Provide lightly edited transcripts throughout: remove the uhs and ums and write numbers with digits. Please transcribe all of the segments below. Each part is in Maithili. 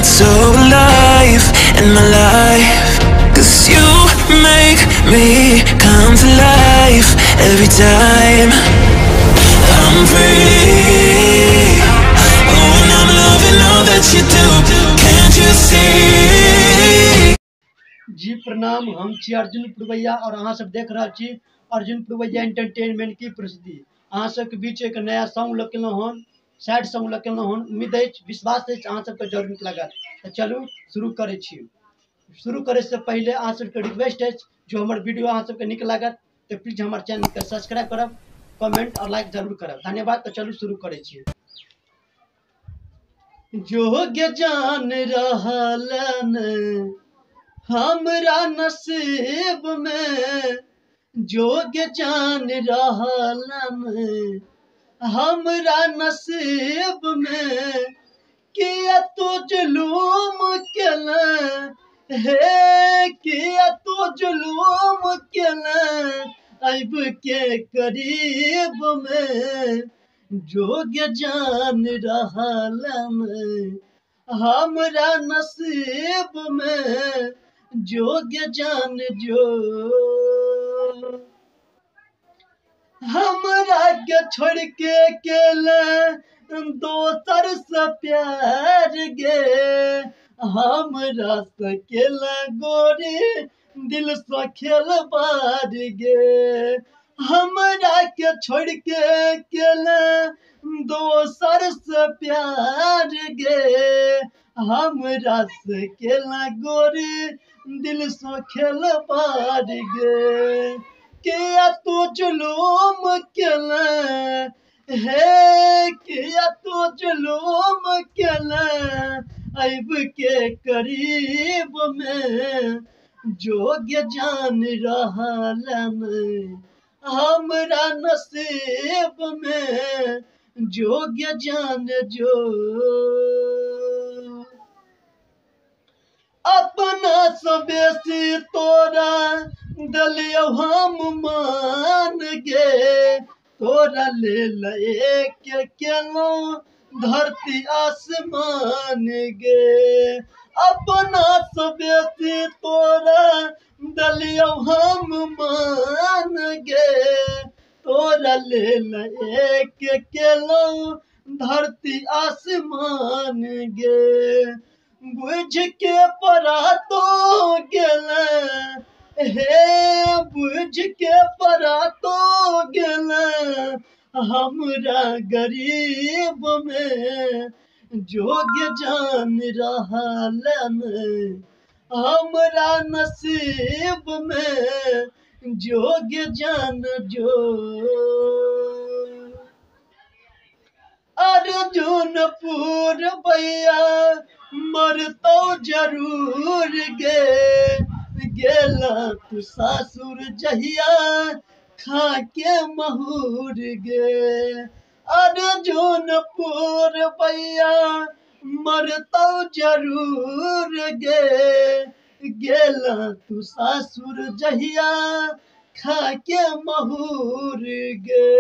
felt so alive in my life. 'Cause you make me come to life every time I'm free. Oh, and I'm loving all that you do. Can't you see? जी प्रणाम, हम छी अर्जुन पुरवैया और अहाँ सब देख रहल छी अर्जुन पुरवैया एंटरटेनमेंट की प्रस्तुति। अहाँ सबके बीच एक नया सॉन्ग लऽ के एलहुँ हन, सैड सॉन्ग लऽ के एलहुँ हन। उम्मीद अछि, विश्वास अछि अहाँ सबके जरूर नीक लागत। तऽ चलू शुरू करै छी। शुरू करैसँ पहिले अहाँ सबके रिक्वेस्ट अछि, जो हमर वीडियो अहाँ सबके नीक लागत तऽ प्लीज हमर चैनलके सब्सक्राइब करब, कमेंट और लाइक जरूर करब। धन्यवाद। तऽ चलू शुरू करै छी। जोग जान रहलन हमरा नसीब में, जोग जान रहलन हमरा नसीब में, किया तो जुलूम केलन हे, किया तो जुलूम केलन अब के करीब में, जोग जान रहलन हमरा नसीब में, जोग जान जो। हमरा के छोड़ के केले दोसर से प्यार गे, हमरा से केले गोरी दिल से खेल बार गे। हमरा के छोड़ के केले दोसर से प्यार गे, हमरा से केले गोरी दिल से खेल बार गे। किया तो जुलूम केले हे, किया तो जुलूम केले अब के करीब में, जोग जान रहलन हमरा नसीब में, जोग जान जो। अपना से बेसी तोरा दलियो हम मान गे, तोरा लेल एक केलो धरती आसमान गे। अपना से बेसी तोरा दलियो हम मान गे, तोरा लेल एक केलो धरती आसमान गे। बुझ के परा तो गेल हे, बुझ के परा तो गेल हमरा गरीब में, जोग जान रहलन हमरा नसीब में, जोग जान जो। अर्जुन पुरवैया मरतो जरूर गे, गेला तू सासुर जहिया खा के महुर गे। अर्जुन पुरवैया मरतो जरूर गे, गेला तू सासुर जहिया खा के महुर गे।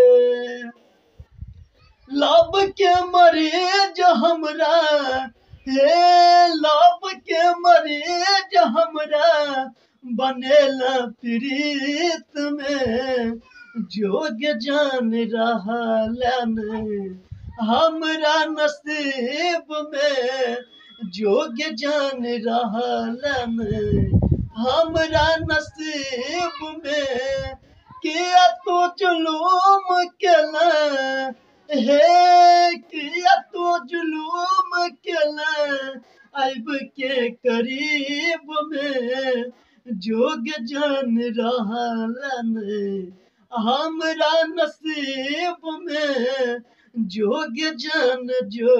लब के मरीज हमरा हे, लब के मरीज हमरा बनेला प्रीत में, जोग जान रहलन हमरा नसीब में, जोग जान रहलन हमरा नसीब में। किया तो जुलूम केलन हे, किया तो जुलूम केलन अब के करीब में, जोग जान रहलन हमरा नसीब में, जोग जान जो।